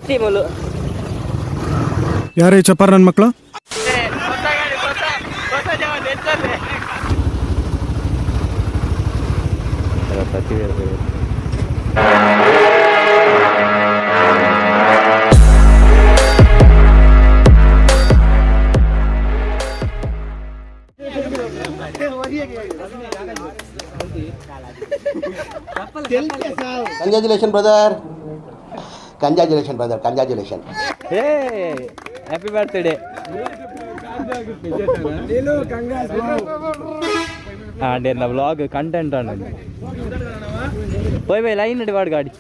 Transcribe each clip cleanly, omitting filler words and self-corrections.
ಟೀಮುಲು. ಯಾರೇ ಚಪ್ಪಾರ್ ನನ್ನ ಮಕ್ಕಳು? ಹೊಸ ಗಾಡಿ, ಹೊಸ ಹೊಸ ಜವಾನ್ ಎತ್ತಲ್ಲೇ. Congratulation brother, congratulation brother, congratulation. ಏ, ಹ್ಯಾಪಿ ಬರ್ತ್ಡೇ. ಆಂಡ್ ವ್ಲಾಗ್ ಕಂಟೆಂಟ್ ಆಂಡ್ போய் போய் லைன் அடி வாடு காடி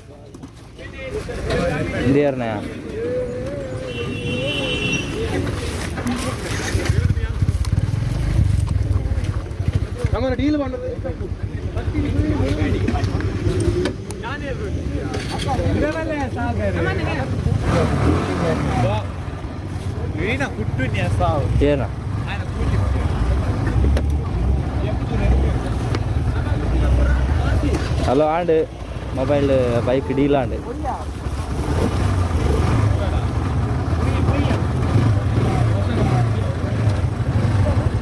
இந்த ஏறினா. ಏನ hello and mobile bike deal and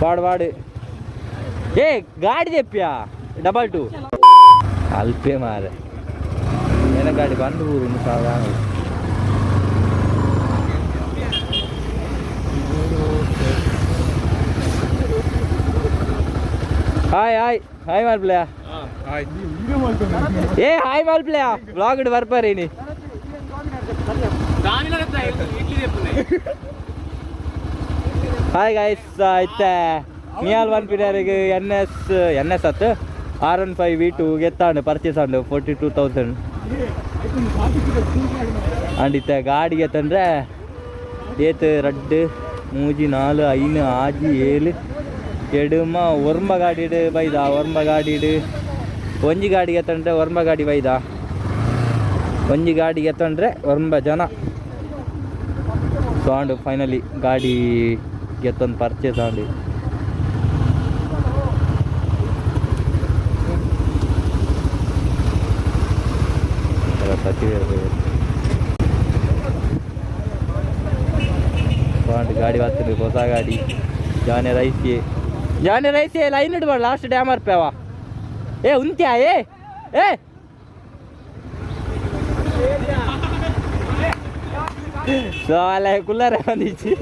వాడు వాడు ఏ ಗಾಡಿ తెప్పియా ಡಬಲ್ ಟೂ ಅಲ್ಪೆ ಮಾರೆ ಏನ ಗಾಡಿ ಬಂದು ಊರು ಸಾಧಾರಣ. ಹಾಯ್ ಹಾಯ್ ಹಾಯ್ ಮಾಲ್ಪ್ಲೆಯಾ. ಏ ಹಾಯ್ ಮಾಲ್ಪ್ಲೆಯಾ, ವ್ಲಾಗ್ ಬರ್ಪಾರಿ ನೀ. ಹಾಯ್ ಗಾಯ್ಸ್, ಇತ್ತೆ ನಿಯಾಲ್ ಒನ್ ಪಿಡರಿಗೆ ಎನ್ ಎಸ್ ಎನ್ ಎಸ್ ಅತ್ತು R15 V2 ಗೆತ್ತಾಂಡು ಪರ್ಚೇಸ್ ಆಂಡು 42,000. ಆಂಡ್ ಇತ್ತೆ ಗಾಡಿ ಗೆತ್ತಂದ್ರೆ ಏತ್ ರಡ್ಡು ಮೂಜಿ ನಾಲು ಐನು ಆಜಿ ಏಳು ಎಡುಮ ಒರ್ಂಬ ಗಾಡಿಡು ಬೈದ. ಒರ್ಂಬ ಗಾಡಿಡು ಒಂಜಿ ಗಾಡಿ ಗೆತ್ತಂದ್ರೆ ಒರ್ಂಬ ಗಾಡಿ ಬೈದ. ಒಂಜಿ ಗಾಡಿ ಗೆತ್ತಂದ್ರೆ ಒರ್ಂಬ ಜನ. ಸೊ ಆಂಡು ಫೈನಲಿ ಗಾಡಿ ಗೆತ್ತೊಂದು ಪರ್ಚೇಸ್ ಆಂಡು. ಸೊ ಗಾಡಿ ಬರ್ತದೆ, ಹೊಸ ಗಾಡಿ. ಜಾನೆ ರೈಸಿ ಜಾನೆ ರೈಸಿ ಲೈನ್ ಇಡ್ಬಾರ್ದು. ಲಾಸ್ಟ್ ಡ್ಯಾಮ್ ಅರ್ಪೇವ. ಏ ಉಂತ್ಯಾ ಏ ಏ ಸೊ ಅಲ್ಲ ಕುಲ್ಲರೆ ಬಂದಿಚ್ಚಿ.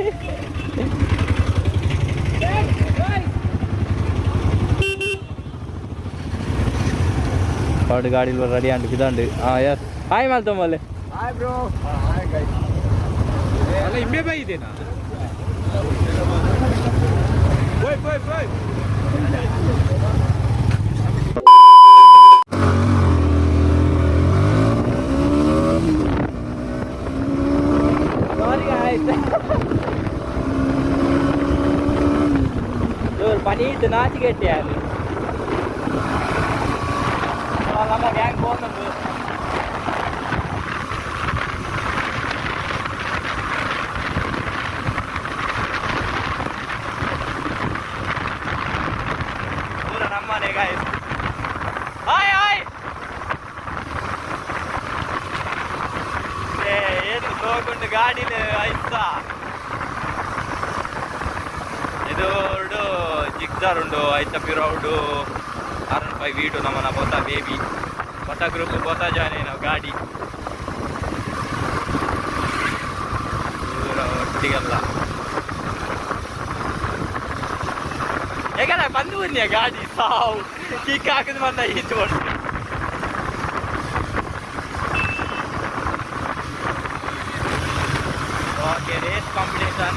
ಪಾಡು ಗಾಡಿ ರೆಡಿ ಅಂಡು ಇದಂಡು. ಹಾಂ ಎಸ್, ಹಾಯ್ ಮಾಲ್ತೊಂಬಲ್ಲಿ. ಅಲ್ಲ ಇಂಬೆ ಬೈ ಇದೇನಾ? ಪೋಯ್ ಪೋಯ್ ಪೋಯ್. ಸಾರಿ ಆಯ್ತು, ಪನೀಟ್ ನಾಚಿಗೆಟ್ಟಿ ಅದು. ನಮ್ಮ ಗ್ಯಾಂಗ್ ಹೋಗ್ಬೇಕು. ಪೂರ ನಮ್ಮನೆ ಗಾಯ್ಸ್. Hi hi. ಏ ಏನು ಸೋಕುಂಡು ಗಾಡಿಲಿ ಐಸ. ಇದು ಉಂಡು ಜಿಗ್ಜಾರ್ ಉಂಡು ಐತ ಪಿರೌಡು R15 V2 ನಮ್ಮನ ಹೊಸ ಬೇಬಿ, ಹೊಸ ಗ್ರೂಪ್, ಹೊಸ ಜಾನೆ ನಾವು ಗಾಡಿ ಪೂರ ಒಟ್ಟಿಗೆಲ್ಲ. ಯಾಕಂದ್ರೆ ಬಂದು ಬನ್ನಿ ಗಾಡಿ ಸಾವು ಕಿಕ್ ಹಾಕಿದ್ ಬಂದ ಈಚೆ ಹೊಡ್ತು. Okay, race competition.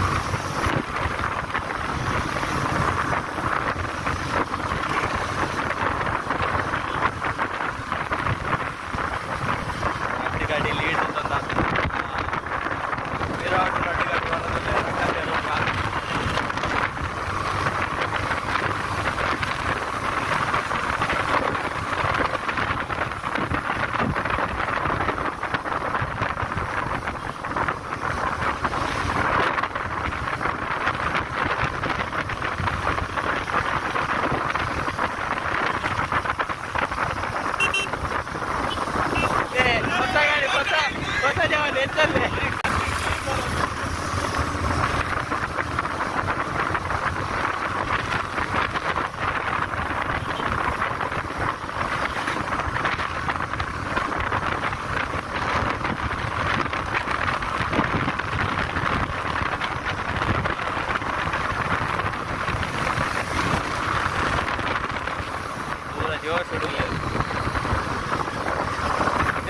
ರಡ್ಡು ಗಾಡಿ ಲೀಡ್ ತಂದ. ವಿರಾಟ್ ರಡ್ಡು ಗಾಡಿ ಬರೋದಿಲ್ಲ. ರೊಕ್ಕ. ಏ, ಹೊಸ ಗಾಡಿ, ಹೊಸ ಹೊಸ ಜವಾನ್ ಎಂತಲ್ಲೇ ಪೂರ ಜೋಶ್ ಹುಡುಗ.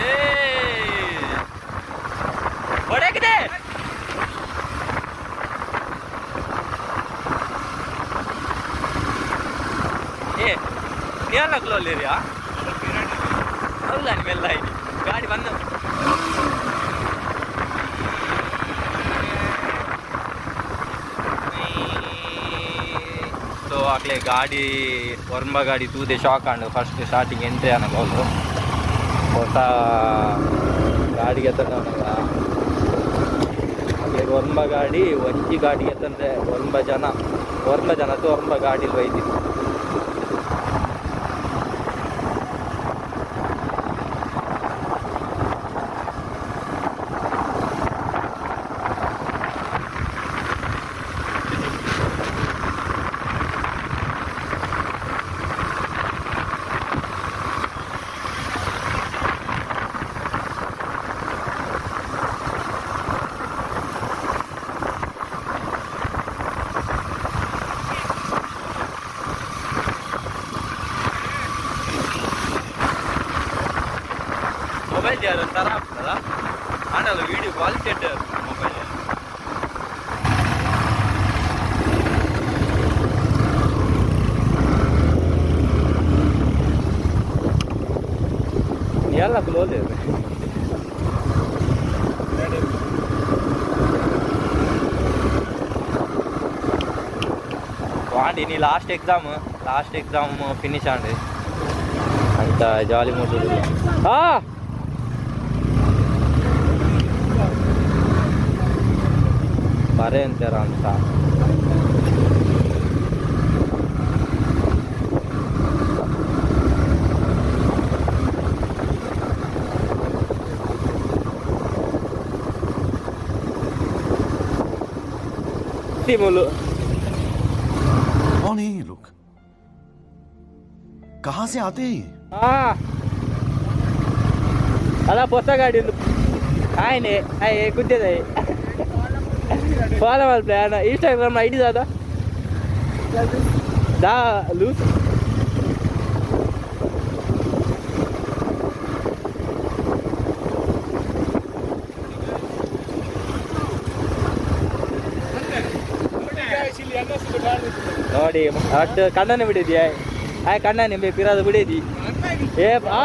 ಏಯ್! ಹೊಡೆಗಿದೆ. ಏ ಕೇರಳಕ್ಲಲ್ಲಿರಿಯಾ ಅಲ್ಲ ನಿಮ್ಮೆಲ್ಲ ಇಲ್ಲಿ ಗಾಡಿ ಬಂದು ಸೊ ಆಗ್ಲೇ ಗಾಡಿ ಒರ್ಂಬ ಗಾಡಿ ತೂದೆ shock and first starting entry ಅನ್ನಬಹುದು. ಹೊಸ ಗಾಡಿಗೆ ತಗೊಂಡಾಗ ಅದೇ ಒರ್ಂಬ ಗಾಡಿ ಒಂಜಿ ಗಾಡಿಗೆ ತಂದ್ರೆ ಒರ್ಂಬ ಜನ, ಒರ್ಂಬ ಜನ ಅಥವಾ ಒರ್ಂಬ ಗಾಡಿಲಿ ಒಯ್ದಿತ್ತು. ಮೊಬೈಲ್ ಯಾರು ಒಂಥರ ಆಗ್ತದ ಆಂಡಲ್ಲ ವಿಡಿಯೋ ಕ್ವಾಲಿಟಿ ಮೊಬೈಲ್. ಎಲ್ಲ ಕ್ಲೋಸ್ ಇದೆ. ವಾಂಡಿ ನೀ ಲಾಸ್ಟ್ ಎಕ್ಸಾಮ್ ಫಿನಿಶ್ ಆಂಡ್ ಅಂತ ಜಾಲಿ ಮೂಡಿಲ್ಲ. ಹಾ ಬರೆ ಅಂತಾರ ಅಂತ ತಿಮುಲು. कौन है ये लोग, कहां से आते हैं ये? ಹಾ ಅಲ್ಲ ಹೊಸ ಗಾಡಿ ಒಂದು ಆಯ್ನೆ ಆಯ್ ಗುದ್ದೆದ ಫಾಲೋ ಮಲ್ಪಲೆ ಅಣ್ಣ. ಇನ್ಸ್ಟಾಗ್ರಾಮ್ ಐಡಿ ದಾದ ದಾ ಲೂಸ್. ನೋಡಿ ಅಟ್ಟು ಕಣ್ಣನೆ ಬಿಡಿದ್ಯಾ ಆಯ್ ಕಣ್ಣನೆ ಪಿರಾದ ಬಿಡೇದಿ. ಏ ಆ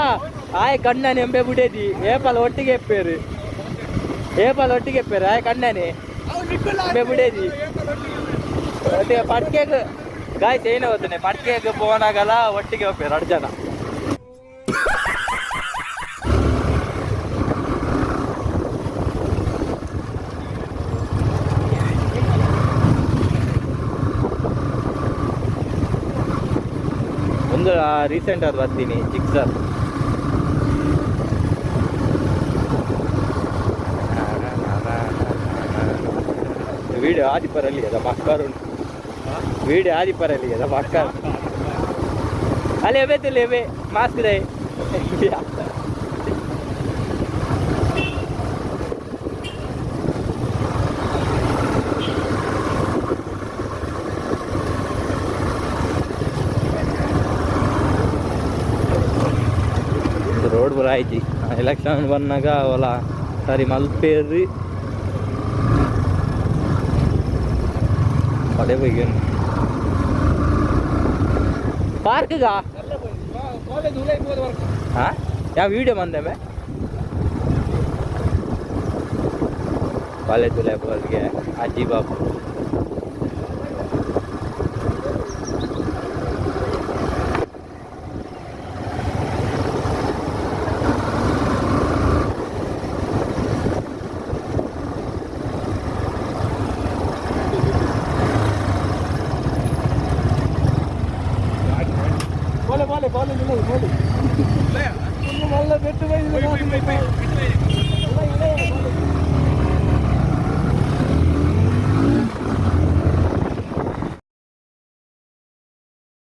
ಆಯ್ ಕಣ್ಣನೆ ಎಂಬೆ ಬಿಡೇದಿ. ಏಪಲ್ ಒಟ್ಟಿಗೆ ಎಪ್ಪೇರು, ಏಪಲ್ ಒಟ್ಟಿಗೆ ಎಪ್ಪೇರು. ಆಯ್ ಕಣ್ಣನೆ ಎಂಬೆ ಬಿಡೇದಿ ಒಟ್ಟಿಗೆ ಪಟ್ಕೆಗ್ ಗಾಯ್ಸ್ ಏನೇ ಹೋಗ್ತಾನೆ ಪಟ್ಕೆಗ್ ಪೋನಾಗಲ್ಲ ಒಟ್ಟಿಗೆ ಹೋಗ್ಬೇರು ಎರಡು ಜನ. ಒಂದು ರೀಸೆಂಟ್ ಅದು ಬರ್ತೀನಿ ಜಿಕ್ಸರ್. ವಿಡಿಯೋ ಆದಿಪರಲ್ಲಿ ಅದ ಮಕ್ಕರು ವಿಡಿಯೋ ಆದಿಪರಲ್ಲಿ ಅದ ಮಕ್ಕರು ಅಲ್ಲಿ ಎವೆ ಎವೆ ಮಾಸ್ಕ್ ಇದೆ. ರೋಡ್ ಪೂರ ಆಯ್ತು. ಎಲೆಕ್ಷನ್ ಬಂದಾಗ ಅವಲ ಸರಿ ಮಲ್ಪೇರಿ ಪಡೆ ಬಗ್ಗೆ ಪಾರ್ಕ್ಗಾ. ಹಾಂ ಯಾವ ವಿಡಿಯೋ ಬಂದೆ ಕಾಲೇಜ್ ಲ್ಯಾಬ್ಗೆ ಅಜ್ಜಿ ಬಾಬು. ಬೋಲೆ ಬೋಲೆ ಕಾಲೇಜ್ ಇಲ್ಲ ಬೋಲೆ ಮಲ್ಲ ಬೆಟ್ಟು.